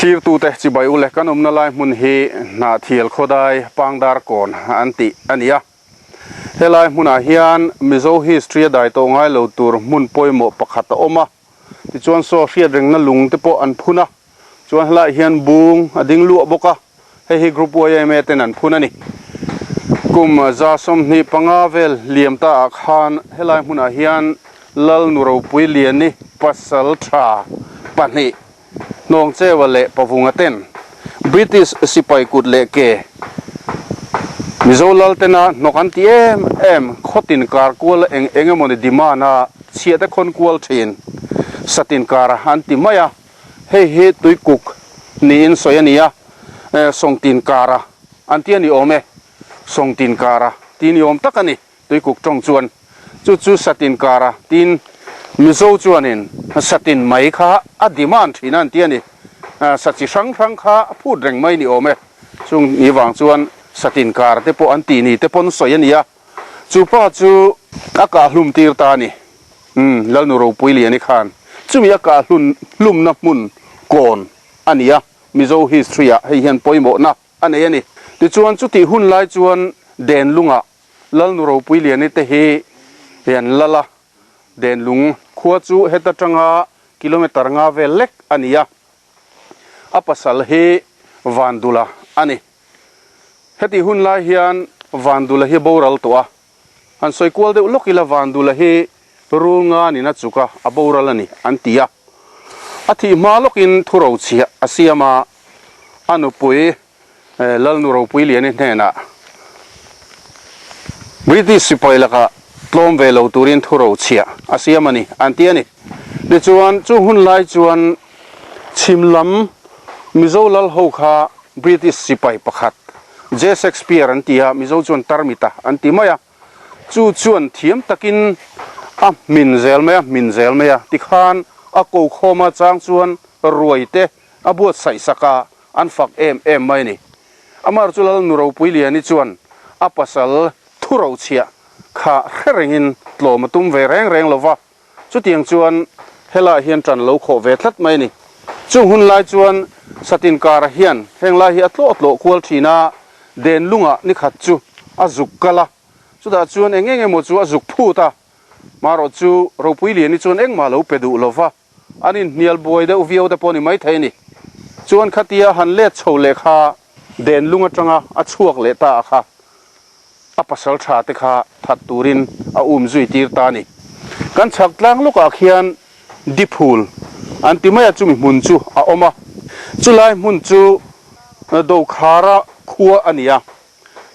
Thlirtute chibai ule kan awmna lai hmun hi Hnahthial khawdai Pangdar kawn an tih a ni a. Helai hmunah hian Mizo history a dai tawh ngai lo tur hmun pawimawh pakhat a awm a. Tichuan saw hriat rengna lung te pawh an phun a. Chuan helaiah hian bung a ding luah bawk a. Hei hi Group YMA ten an phun a ni. Kum 25 vel liam ta ah khan helai hmunah hian Lal Nuropui Liani pasal tha pahnih Hnawngcheua leh Pavunga ten British sipai kut leh ke Mizo lal tena hnawk an ti em em khawtin kar kual eng eng emawni demand a chhiahte khawn kual thin satin kar an ti mai a. Hei hi tuikuk niin sawi a ni a, Sawngtin kara an ti a ni awm e. Sawngtin kara ti ni awm tak a ni tuikuk tawng chuan. Chu chu Satin kara tiin Mizo chuanin Satin mai kha a demand thin a an ti a ni. Sa chi hrang hrang kha a phut reng mai ni awm e. Chung ni vang chuan Satin kara te pawh an tih ni te pawn sawi a ni a. Chu pa chu a kah hlum tir ta a ni. Umm, Lalnu Ropui Liani khan chumi a kah hlun hlumna hmun kawn a ni a, Mizo history ah hei hian pawimawhna a nei a ni. Tichuan chutih hun lai chuan Denlungah Lalnu Ropui Liani te hi an lal a, Denlung khua chu heta tanga kilometre nga vel lek a ni a, a pasal hi Vandula a ni. Hetih hun lai hian Vandula hi boral tawh a, han sawi kual deuh lawk ila Vandula hi rul nganin a chuk a, a boral a ni an ti a. A thih hma lawkin thuro chhiah a siam a, a nupui Lalnu Ropuiliani hnenah British sipai lakah tlawm ve lo turin thuro chhiah a siam a ni an ti a ni. Tichuan chung hun lai chuan chhim lam Mizo lal ho kha British sipai pakhat J Shakespeare an ti a, Mizo chuan Tarmita an ti mai a, chu chuan thiam takin a hmin zel mai a, hmin zel mai a, tikhan a ko khawm a chang chuan ruai te a buatsaih sak a, an fak em em mai a ni. Amar chu Lal Nuropuiliani chuan a pasal thurochhiah kha hre rengin tlawm a tum ve reng reng lo va, Chutiang chuan helaiah hian ṭan lo khawh ve tlat mai a ni. Chung hun lai chuan Satin kara hian heng lai hi a tlawh tlawh kual ṭhin a, den lungah ni khat chu a zuk kal a, chutah chuan eng eng emaw chu a zuk phut a, marawh chu Ropui Liani chuan engmah lo pe duh lo va, an inhnial buai deuh viau te pawh ni maithei a ni. Chuan khatia han let chho leh kha den lung aṭanga a chhuak leh ta a kha. A pasal tha te kha that turin a um zui tir ta a ni. Kan chhak tlang lawkah khian Diphul an ti mai a, chumi hmun chu a awm a. Chulai hmun chu Dokhara khua a ni a.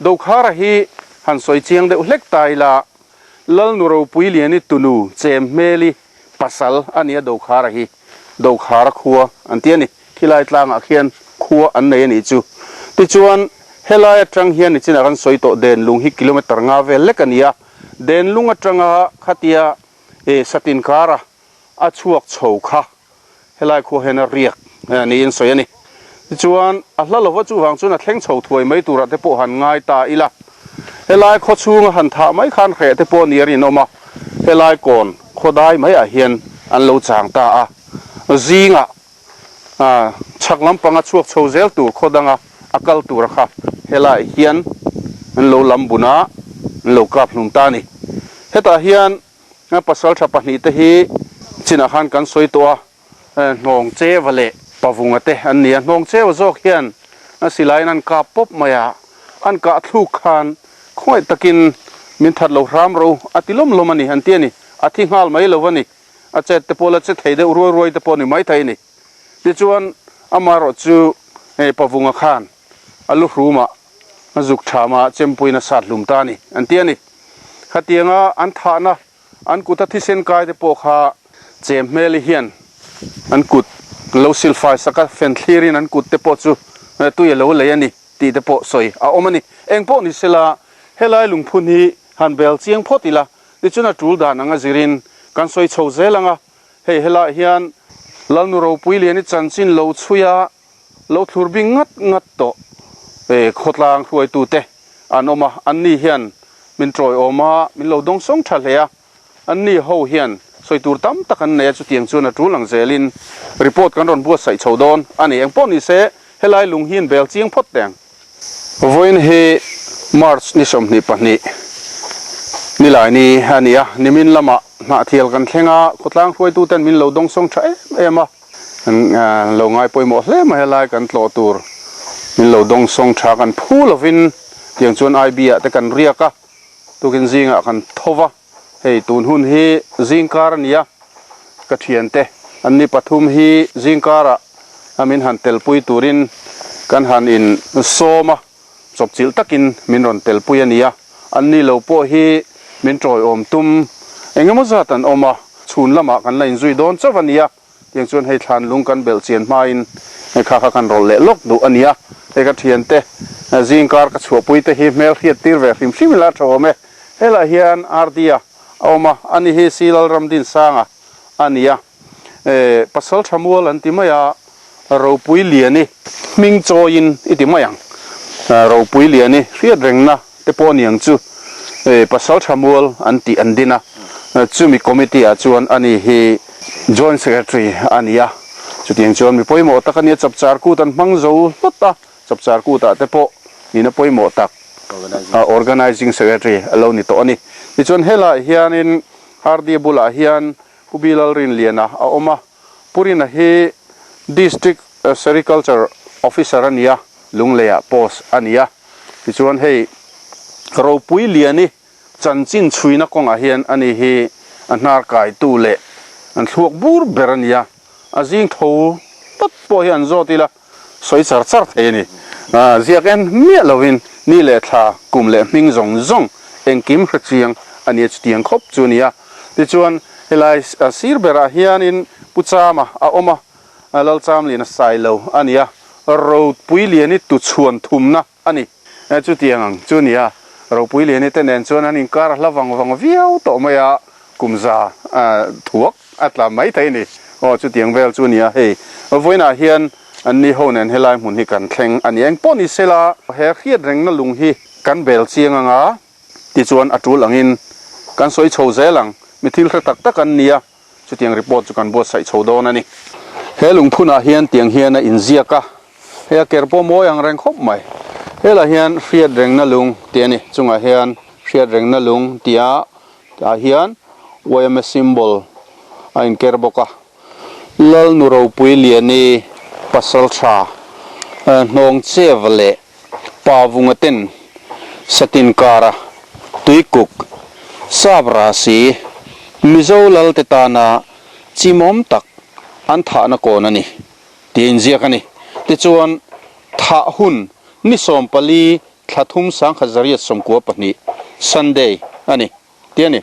Dokhara hi han sawi chiang deuh hlek ta ila, Lalnu Ropui Liani tunu Chem Hmeli pasal a ni a Dokhara hi. Dokhara khua an ti a ni. Khilai tlangah khian khua an nei a nih chu. Tichuan, helai atang hian nichinah kan sawi tawh Denlung hi kilometre nga vel lek a ni a. Denlung atanga khatia eh Satin kara a chhuak chho kha helai khua hian a riak niin sawi a ni. Tichuan, a hla lova chuvang chuan a thleng chho thuai mai turah te pawh han ngai ta ila. Helai khaw chhunga han thah mai khan hreh te pawh ni a rinawm a, helai kawn khawdai maiah hian an lo chang ta a. Zingah chhak lampanga chhuak chho zel tur khaw danga a kal tura kha helaiah hian an lo lam bun a, an lo kap hlum ta a ni. Hetah hian pasal tha pahnihte hi chinah khan kan sawi tawh a, Hnawng Cheva leh Pavunga te an ni a. Hnawng Cheva zawk hian silaiin an kap pawp mai a, an kah thluk khan khawngaih takin min that lo hram ro a ti lawm lawm a ni an ti a ni. A thi nghal mai lo a ni. A chet te pawh la che thei deuh ruai ruai te pawh a ni mai thei a ni. Tichuan amaherawh chu hei Pavunga khan a lu hrumah a zuk thama chempuiin a sat hlum ta a ni an ti a ni. Khatianga an thahna an kuta thisen kai te pawh kha chem hmeli hian an kut lo silfai sak a, fen thlirin an kut te pawh chu tui a lo lei a ni tih te pawh sawi a awm a ni. Eng pawh ni sela helai lungphun hi han bel chiang phawt ila Tichuan a tul dan anga zirin kan sawi chho zel ang a, hei helaiah hian Lalnu Ropui Liani chanchin lo chhui a, lo thlur bing ngat ngat tawh khawtlang hruaitute an awm a, anni hian min tawiawm a, min lo dawngsawng tha hle a, anni ho hian Sawi tur tam tak an nei a, chutiang chuan a tul ang zelin report kan rawn buatsaih chho dawn a ni. Engpawh ni se, helai lung hi an bel chiang phawt teh ang. Vawiin hi March ni 22 nilai ni a ni a, nimin lamah hnahthial kan thleng a, khawtlang hruaituten min lo dawngsawng tha em em a, an lo ngai pawimawh hle mai helai kan tlawh tur min lo dawngsawng tha kan phu lovin tiang chuan IB ah te kan riak a, tukin zingah kan tho va. Hei tun hun hi zingkar a ni a, ka thiante an ni pathum hi zingkarah a min han telpui turin kan han in sawm a, chawpchilh takin min rawn telpui a ni a, an ni lo pawh hi min tawiawm tum eng emaw zat an awm a, chhun lamah kan la inzui dawn chauh a ni a. Tiang chuan hei thlan lung kan belh chian hmain hei kha kha kan rawlh leh lawk duh a ni a, hei ka thiante zingkar ka chhuahpui te hi hmel hriat tir ve hrim hrim ila tha awm e. Helaiah hian RD-a a awm a, ani hi Silal Ramdinsanga a ni a, Pasal tha mual an ti mai a, Ropui Liani hming chawiin i ti mai ang, Ropui Liani hriat rengna te pawh aniang chu Pasal tha mual an tih an din a, chumi committee ah chuan ani hi Joint Secretary a ni a, chutiang chuan mi pawimawh tak a nia, Chapchar kut an hmang zo hlawt a, Chapchar kut ah te pawh nihna pawimawh tak Organising Secretary a lo ni tawh a ni. Tichuan helaiah hianin RD bulah hian Pu Bilal Rinliana a awm a, Pu Rina hi District Sericulture Officer a ni a, Lungleiah post a ni a. Tichuan hei Ropui Liani chanchin chhuina kawngah hian ani hi a hnar kaitu leh an thluak bur ber a ni a, a zing tho tawt pawh hi an zawt ila sawi char char thei a ni. Ziak en miah lovin ni leh thla, kum leh hming zawng zawng engkim hre chiang a ni a, chutiang khawp chu a ni a. Tichuan helai sir berah hianin Pu Chama a awm a, Lalchamliana Sailo a ni a, Ropui Liani tuchhuan thumna a ni. Chutiang ang chu a ni a, Ropui Liani te nen chuan an inkar a hla vang vang viau tawh mai a, kum za thuak a tla mai thei a ni. Aw chutiang vel chu a ni a, hei vawiinah hian an ni ho nen helai hmun hi kan thleng a ni. Engpawh ni sela he hriat rengna lung hi kan bel chiang ang a, tichuan a tul angin kan sawi chho zel ang. Mi thil hre tak tak an ni a. Chutiang report chu kan buatsaih chho dawn a ni. He lungphunah hian tiang hian a inziak a, hei a ker pawh mawi ang reng khawp mai. Helah hian hriat rengna lung tih a ni, chungah hian hriat rengna lung tia ah hian yma symbol a inker bawk a. Lalnu Ropui Liani pasal tha hnawng chev leh Pa vunga ten satin kara tuikuk sap rasi Mizo lal te tana chimawm tak an thahna kawn a ni tih a inziak a ni. Tichuan thah hun ni 14 thla thum 1992 Sunday a ni. Ti a ni.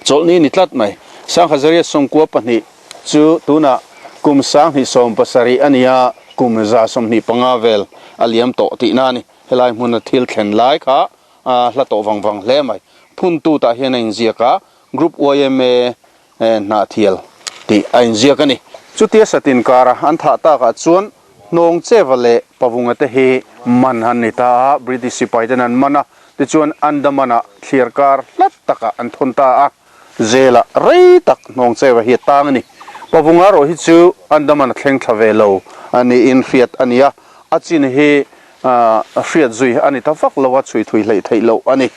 Chawlhni ni tlat mai. 1992 chu tunah kum 2070 a ni a, kum 125 vel a liam tawh tihna a ni. Helai hmuna thil thlen lai kha a hla tawh vang vang hle mai. Phuntu tah hian a inziak a, Group yma Hnahthial tih a inziak a ni. Chutia satin kara an thah takah chuan Hnawng Cheva leh Pavunga te hi man an ni ta a, British sipai ten an man a, tichuan Andaman-ah thliar kar hlat takah an thawn ta a, Jail-ah rei tak Hnawng Cheva hi a tang a ni. Pavunga erawh hi chu Andaman a thleng thla ve lo a niin hriat a ni a, a chin hi hriat zui a ni ta vak lo a, chhui thui hleih theih loh a ni.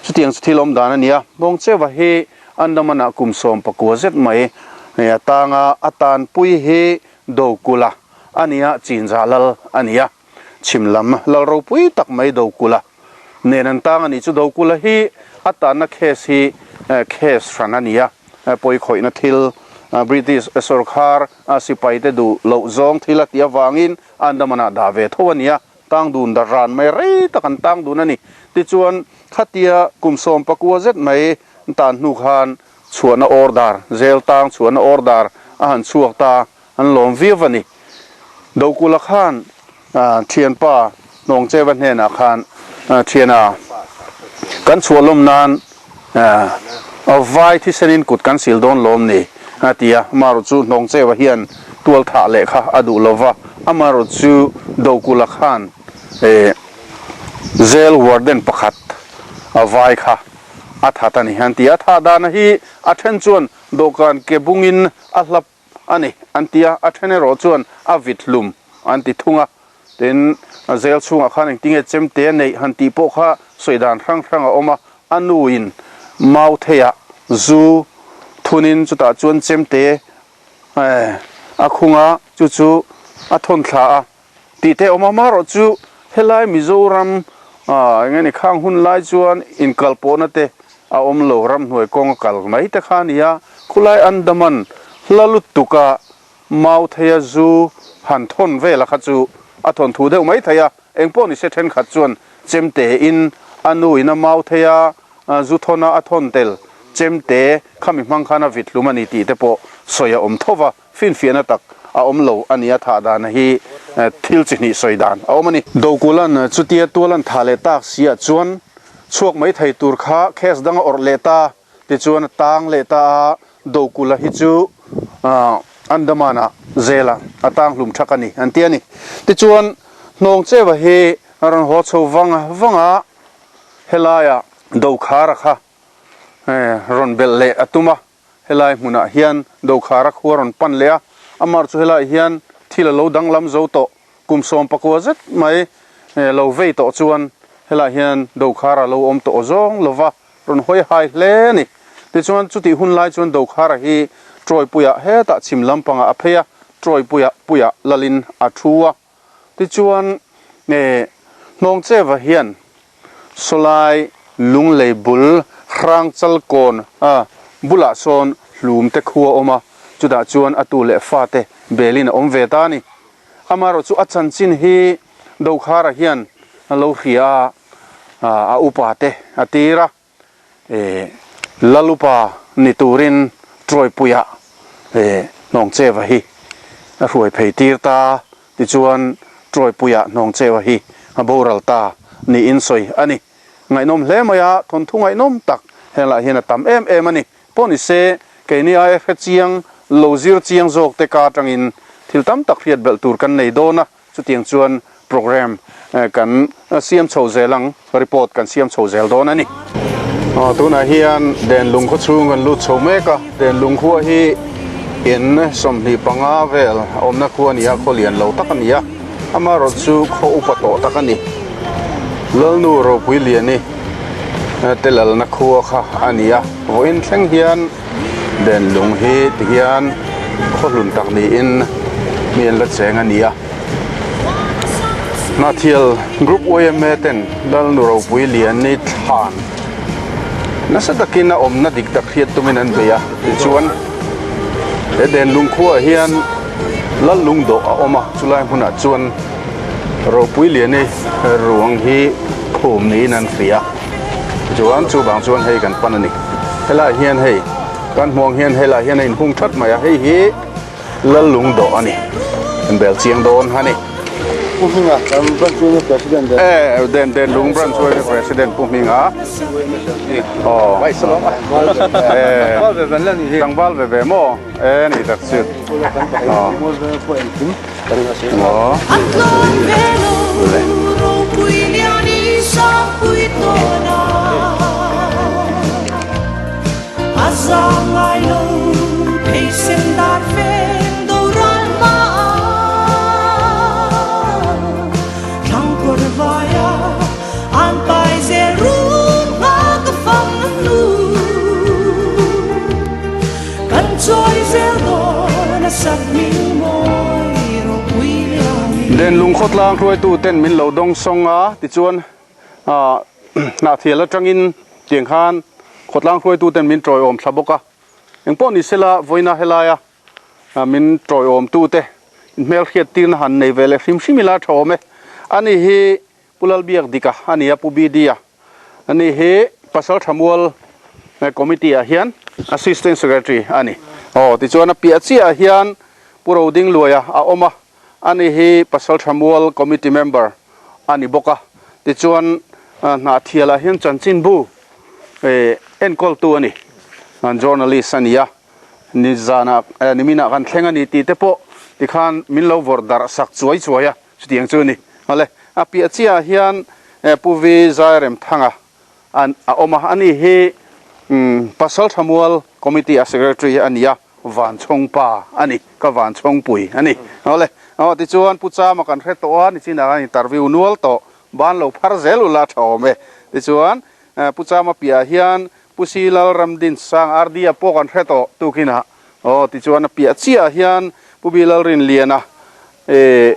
Chutiang chu thil awm dan a ni a, Hnawng Cheva hi Andaman-ah kum 19 zet mai a tang a, a tanpui hi Dokula a ni a, Chinzah lal a ni a, chhim lam lal ropui tak mai Dokula nen an tang a nih chu. Dokula hi a tanna case hi case hran a ni a, pawikhawihna thil British sorkar sipaite duh loh zawng thil a tih avangin Andaman-ah dah ve tho a ni a, tang dun dar ran mai rei tak an tang dun a ni. Tichuan khatia kum 19 zet mai tan hnu khan Chhuahna order, Zel tang chhuahna order a han chhuak ta, an lawm viau a ni. Dokula khan thianpa Hnawngcheva hnenah khan thiana kan chhuah lawm nan vai thisenin kut kan sil dawn lawm ni a ti a, amaherawh chu Hnawngcheva hian tual thah leh kha a duh lova, amaherawh chu Dokula khan Zel warden pakhat vai kha. a that a ni an ti a. Thah dana hi a then chuan dawhkan ke bungin a hlap a ni an ti a, a then erawh chuan a vit hlum an ti thung a. Tin, zel chhungah khan engtinge chemte a neih han tih pawh kha sawi dan hrang hrang a awm a, a nuin mau theiah zu thunin chutah chuan chemte a khung a, chu chu a thawn thla a tih te a awm a. Amaherawh chu helai Mizoram eng nge ni khang hun lai chuan inkalpawhna te a awm lo, ramhnuai kawng a kal mai te kha a ni a, khulai Andaman hla lutuk a Mau theia zu han thawn vela kha chu a thawn thu deuh mai thei a, engpawh ni se thenkhat chuan chemte in a nu in a mau theia zu thawn a a thawn tel chemte khami hmang khan a vit hlum a ni tih te pawh sawi a awm tho va, finfiahna tak a awm lo a ni a thah dan hi thil chi hnih sawi dan a awm a ni. Dokulan chutia tual an thah leh tak si ah chuan chhuak mai thei tur kha case dang a awrh leh ta. Tichuan a tang leh ta a, Dokula hi chu Andaman-ah zelah a tang hlum thak a ni an ti a ni. Tichuan Hnawngcheva hi a rawn haw chho vang vang a, helaiah Dokhara kha rawn belh leh a tum a, helai hmunah hian Dokhara khu a rawn pan leh a, amah chu helaiah hian thil a lo danglam zo tawh. Kum 19 zet mai lo vei tawh chuan helaiah hian Dokhara lo awm tawh zawng lova rawn hawi hai hle a ni. Tichuan chutih hun lai chuan Dokhara hi Troypuiah hetah chhim lampangah a phei a, Troypuiah puiah lalin a thu a. Tichuan Hnawngcheva hian Sawlai Lunglei bul Hrangchalkawn bulah sawn hlum te khu a awm a, chutah chuan a tu leh fate belin a awm ve ta a ni. Amaherawh chu a chanchin hi Dokhara hian a lo hria a, a upa te a tir a, Lal upa ni turin Troypuia Hnawngcheva hi a hruai phei tir ta, tichuan Troypuia Hnawngcheva hi a boral ta niin sawi a ni. Ngaihnawm hle mai a, thawnthu ngaihnawm tak heng lah hian a tam em em a ni. Pawh ni se, keini aia hre chiang lo zir chiang zawk te ka atangin thil tam tak hriat belh tur kan nei dawn a, chutiang chuan programme kan siam chho zel ang, report kan siam chho zel dawn a ni. Aw tunah hian Denlung khaw chhung kan lut chho mek a, Denlung khua hi in 25 vel awmna khua a ni a, khaw lian lo tak a ni a, amaherawhchu chu khaw upa tawh tak a ni. Lalnu Ropui Liani te lalna khua kha a ni a, vawiin thleng hian Denlung hi tihian khaw hlun tak niin mi an la cheng a ni a. Hnahthial Group yma ten Lalnu Ropui Liani thlan nasa takin a awmna dik tak hriat tumin an bei a, tichuan he Denlung khuaah hian Lallung dawh a awm a, chulai hmunah chuan Ropui Liani ruang hi phum niin an hria a, tichuan chuvang chuan hei kan pan a ni. Helaiah hian hei kan hmuh ang hian helaiah hian a inhung that mai a, hei hi Lallung dawh a ni. Kan bel chiang dawn a ni. Pu Hminga, kan branch yma president de. E, den den lung branch yma president Pu Hminga. Aw. E, tlangval ve ve maw? E, ni tak chu. Aw. Denlung khawtlang hruaitu ten min lo dawng sawng a, tichuan Hnahthial atangin tiang khan khawtlang hruaitu ten min tawiawm thla bawk a, engpawh ni sela vawiina helaia min tawiawm tute inhmelhriat tirna han nei ve leh hrim hrim ila tha awm e. Ani hi Pu Lalbiak Dika a ni a, Pu BD-a a ni hi Pasal Thamual Committee ah hian Assistant Secretary a ni. Aw tichuan a piah chiah ah hian Pu Rodingluaia a awm a, a ni hi Pasal Thamual Committee member a ni bawk a. Tichuan Hnahthial ah hian chanchinbu enkawltu a ni, journalist a ni a, nizanah niminah kan thleng a ni tih te pawh tikhan min lo vawrh darh sak chuai chuai a. Chutiang chu a ni. Awle, a piah chiahah hian Pu Vi Zairemthanga a awm a, ani hi Pasal Thamual Committee a Secretary a ni a, Vanchhawngpa a ni, ka Vanchhawngpui a ni. Awle, aw tichuan Pu Chama kan hre tawh a, nichinah khan interview nual tawh, ban lo phar zel ula tha awm e. Tichuan Pu Chama piahah hian Pu Si Lalramdin Sang RD-a pawh kan hre tawh tukinah. Aw tichuan a piah chiahah hian Pu Bi Lalrinliana eh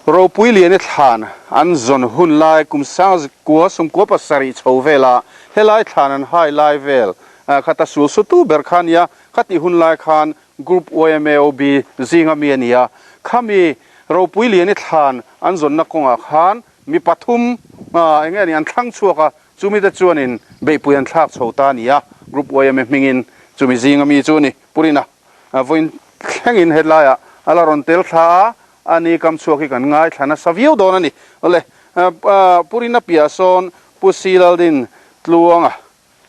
Ropui Liani thlan an zawn hun lai kum sang kua sumkua pasarih chho vela helai thlan an hai lai vel khata sul sutu ber kha nia khatih hun lai khan Group YMAOB zinga mi a ni a. Khami Ropui Liani thlan an zawnna kawngah khan mi pathum eng nge ni an thlang chhuak a, Chumi te chuanin beihpui an thlak chho ta a ni a, Group yma hmingin chumi zinga mi chu a ni. Purina vawiin thlengin hetlaiah a la rawn tel thla a, a ni kam chhuak hi kan ngaithla nasa viau dawn a ni. Awle, Purina piah sawn Pu Silaldin Tluanga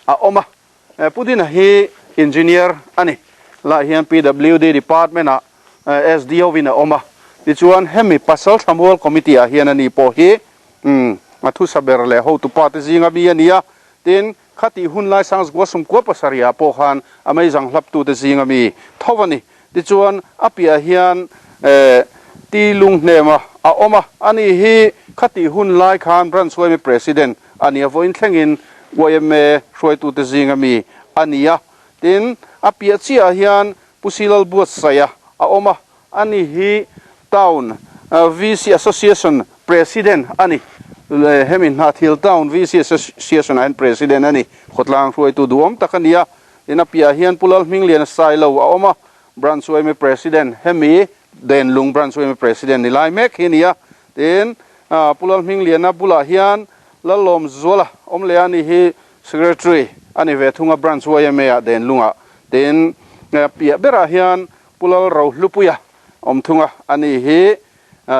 a awm a, Pu Dina hi Engineer a ni. Lah hian PWD Department ah SDO in a awm a, tichuan hemi Pasal Thlamual Committee ah hian a ni pawh hi Umm, a thusa ber leh hotupa te zinga mi a ni a, tin, khatih hun lai Sangsgua sumkua pasarihah pawh khan a meizang hlaptu te zinga mi tho a ni. Tichuan, a piah hian eh ti lunghnema a awm a, ani hi khatih hun lai khan Branch yma President a ni a, vawiin thlengin yma hruaitute zinga mi a ni a. Tin, a piah chiahah hian Pu Silal Buatsaia a awm a, Ani hi Town VC Association President a ni. Hemi Hnathil Town VC Association ah hian President a ni. Khawtlang hruaitu duhawm tak a ni a. Tin a piahah hian Pu Lalhmingliana Sailo a awm a, Branch yma President, hemi Denlung Branch yma President ni lai mek hi a ni a. Tin Pu Lalhmingliana bulah hian Lallawmzuala awm leh a, ani hi Secretary a ni ve thung a Branch yma ah Denlungah. Tin piah berah hian Pu Lalrohlupuia awm thung a, ani hi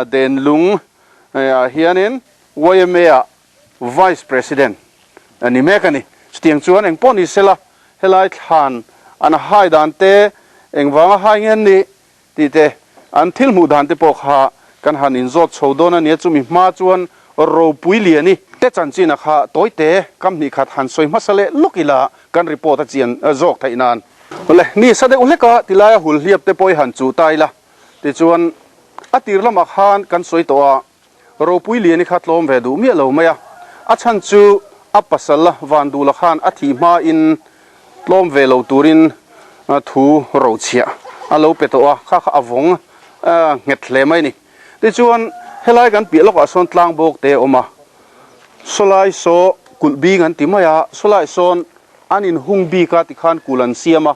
Denlung ah hianin yma ah Vice President a ni mek a ni. Chutiang chuan eng pawh ni sela helai thlan an hai dan te, engvanga hai nge an nih tih te, an thil hmuh dan te pawh kha kan han inzawt chho dawn a nia. Chumi hma chuan Ropui Liani te chanchin a kha tawite kam hnih khat han sawi hmasa leh lawk ila kan report a chian zawk theih nan. Awle, ni sa deuh hlek a, tilaia hul hliap te pawh i han chuh ta ila. Tichuan, a tir lamah khan kan sawi tawh a, Ropui Liani kha tlawm ve duh miah lo mai a. A chhan chu a pasal Vandula khan a thih hmain tlawm ve lo turin thu rochhiah a lo pe tawh a, kha kha a vawng nghet hle mai a ni. Tichuan, helai kan piah lawkah sawn tlang bawk te a awm a, sawlai saw kulh bing an ti mai a, sawlai sawn An inhung bik a tikhan kulh an siam a,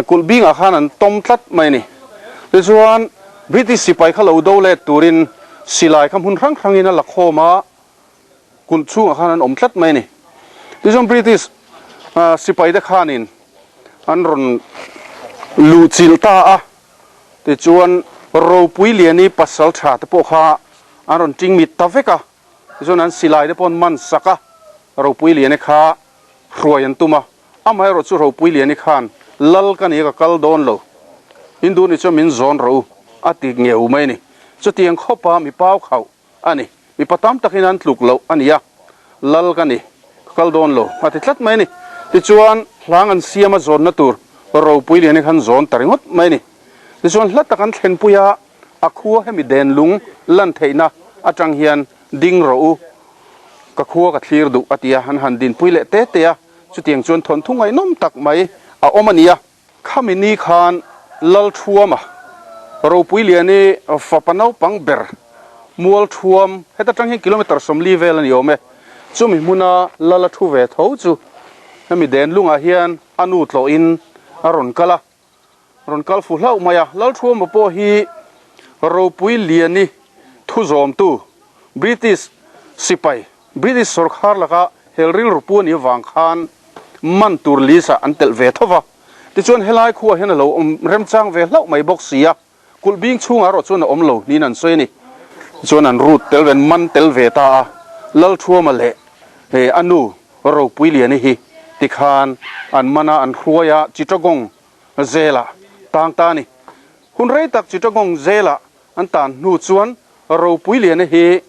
kulh bingah khan an tawm tlat mai a ni. Tichuan, British sipai kha lo do let turin silai kha hmun hrang hrangin a la khawm a, kulh chhungah khan an awm tlat mai a ni. Tichuan, British sipai te khanin an rawn luhchilh ta a, tichuan Ropui Liani pasal tha te pawh kha an rawn tingmit ta vek a. Tichuan an silai te pawh an man sak a, Ropui Liani kha hruai an tum a, amaherawh chu Ropui Liani khan Lal ka ni a ka kal dawn lo, in duh ni chuan min zawn rawh u a ti ngeu mai a ni. Chutiang khawpa mi pau khauh a ni, mipa tam takin an tluk loh a ni a, Lal ka ni, ka kal dawn lo a ti tlat mai a ni. Tichuan hlang an siam a zawnna tur Ropui Liani khan zawn ta ringawt mai a ni. Tichuan hla tak an thlenpui a, A khua hemi den lung lan theihna atang hian ding rawh u, ka khua ka thlir duh a ti a, an han dinpui leh te te a, chutiang chuan thawnthu ngaihnawm tak mai a awm a ni a. Khami ni khan Lalthuama, Ropuiliani fapa naupang ber Mualthuam, heta tang hian kilometre 40 vel a ni awm e, chumi hmuna Lal a thu ve tho chu hemi den lungah hian a nu tlawhin a rawn kal a. Rawn kal fu hlauh mai a, Lalthuama pawh hi ropui liani thu zawmtu British sipai, British sawrkhar laka hel rilru pu a nih avang khan man tur list ah an telh ve tho va. Tichuan helai khuaah hian a lo awm remchang ve hlauh mai bawk si a, kulh bing chhungah erawh chuan a awm lo niin an sawi a ni. Tichuan an rut tel ve, an man tel ve ta a, Lalthuama leh a nu Ropui Liani hi tikhan an man a, an hruai a, Chittagong zelah tang ta a ni. Hun rei tak Chittagong zelah an tan hnu chuan Ropui Liani hi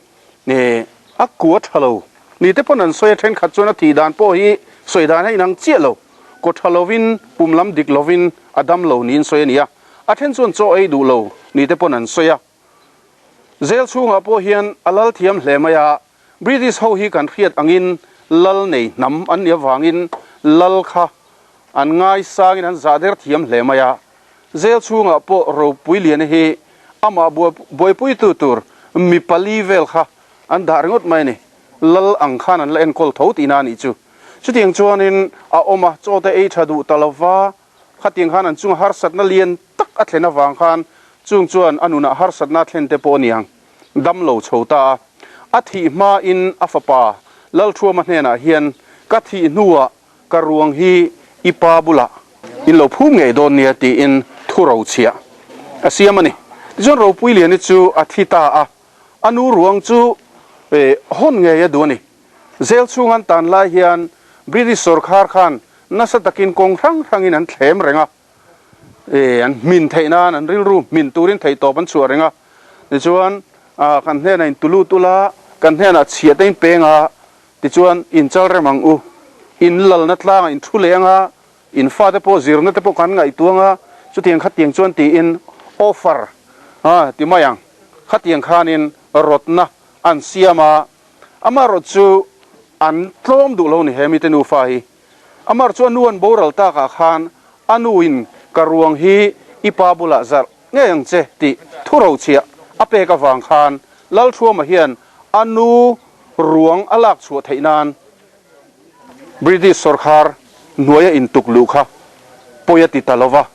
a kua tha lo ni te pawn an sawi a, thenkhat chuan a thih dan pawh hi Sawi dan a inang chiah lo. Kaw tha lovin, pum lam dik lovin a dam lo niin sawi a ni a. A then chuan chaw ei duh lo ni te pawn an sawi a. Zel chhungah pawh hian a lal thiam hle mai a, British ho hi kan hriat angin lal nei hnam an nih avangin lal kha an ngaisangin an zah der thiam hle mai a. Zel chhungah pawh Ropuiliana hi amah buaipuitu tur mi pali vel kha an dah ringawt mai a ni. Lal ang khan an la enkawl tho tihna a nih chu. Chutiang chuanin a awm a, chaw te ei tha duh ta lova, khatiang khan an chunga harsatna lian tak a thlen avang khan chung chuan a nunah harsatna a thlen te pawh a niang dam lo chho ta a. A thih hmain a fapa Lalthuama hnenah hian ka thih hnuah ka ruang hi i pa bulah in lo phum ngei dawn nia tiin thu rochhiah a siam a ni. Tichuan Ropuiliani chu a thi ta a, a nu ruang chu hawn ngei a duh a ni. Zel chhung an tan lai hian British sawrkhar khan nasa takin kawng hrang hrangin an thlem reng a, an hmin theih nan an rilru hmin turin theihtawp an chhuah reng a. Tichuan kan hnenah in tulut ula, kan hnenah chhiah te in peng a, tichuan in chal rem ang u, in lalna tlangah in thu leh ang a, in fate pawh zirna te pawh kan ngaihtuang a, chutiang khatiang chuan tiin offer ti mai ang, khatiang khanin rawtna an siam a. Amaherawh chu an tlawm duh lo ni he mite nufa hi. Amaherawh chu a nu an boral takah khan a nuin ka ruang hi i pa bulah zarh ngei ang che tih thu rochhiah a pek avang khan Lalthuama hian a nu ruang a lak chhuah theih nan British sawrkhar hnuaia intuk luh kha pawi a ti ta lo va.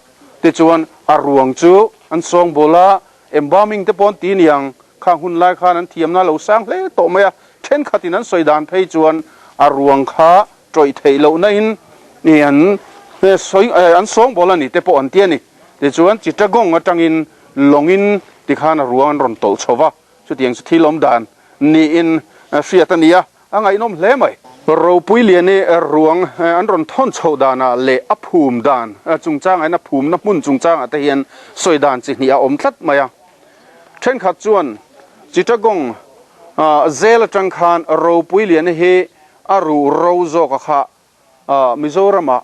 Tichuan a ruang chu an sawngbawl a, Embalming te pawh an ti niang, khang hun lai khan an thiamna a lo sang hle tawh mai a, thenkhatin an sawi dan phei chuan a ruang kha tawih theih lohna in an sawi an sawngbawl a ni te pawh an ti a ni. Tichuan Chittagong atangin lawngin tikhan a ruang an rawn tawlh chho va, chutiang chu thil awm dan niin hriat a ni a. A ngaihnawm hle mai. Ropui Liani ruang an rawn thawn chhoh danah leh a phum dan chungchangah hian a phumna hmun chungchangah te hian sawi dan chi hnih a awm tlat mai a. Thenkhat chuan Chittagong zel atang khan Ropui Liani hi a ruh ro zawka kha Mizoramah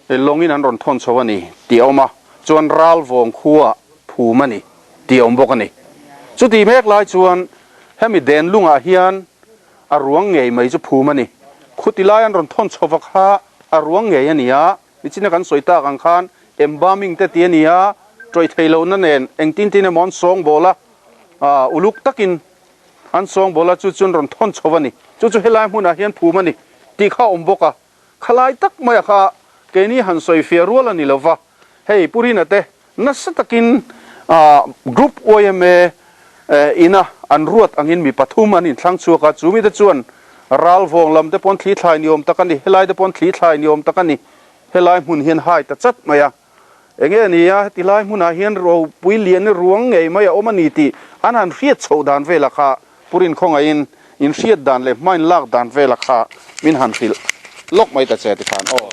lawngin an rawn thawn chho a ni tih a awm a, chuan Ralvawng khuaah phum a ni tih a awm bawk a ni. Chuti mek lai chuan hemi Denlungah hian a ruang ngei mai chu phum a ni. Khuti lai an rawn thawn chho va kha a ruang ngei a ni a, nichina kan sawi tak ang khan embalming te ti a ni a, tawih thei lohna nen engtin tin emaw an sawngbawl a, uluk takin An sawngbawl a chu chuan rawn thawn chho a ni. Chu chu helai hmunah hian phum a ni tih kha a awm bawk a. Khalai tak maia kha keini han sawi fiah rual a ni lo va. Hei Pu Rina te nasa takin Group yma ina an ruat angin mi pathum an inthlang chhuak a. Chu mite chuan ralvawng lam te pawn thli thlai ni awm tak a ni, helai te pawn thli thlai ni awm tak a ni. Helai hmun hian hai ta chat mai a. Enge ni a, heti lai hmunah hian ropui lian ruang ngei mai a awm a ni tih an han hriat chhoh dan vela kha Purin khawngaihin in hriat dan leh hmain lak dan vela kha min han hrilh lawk mai ta che tikhan aw.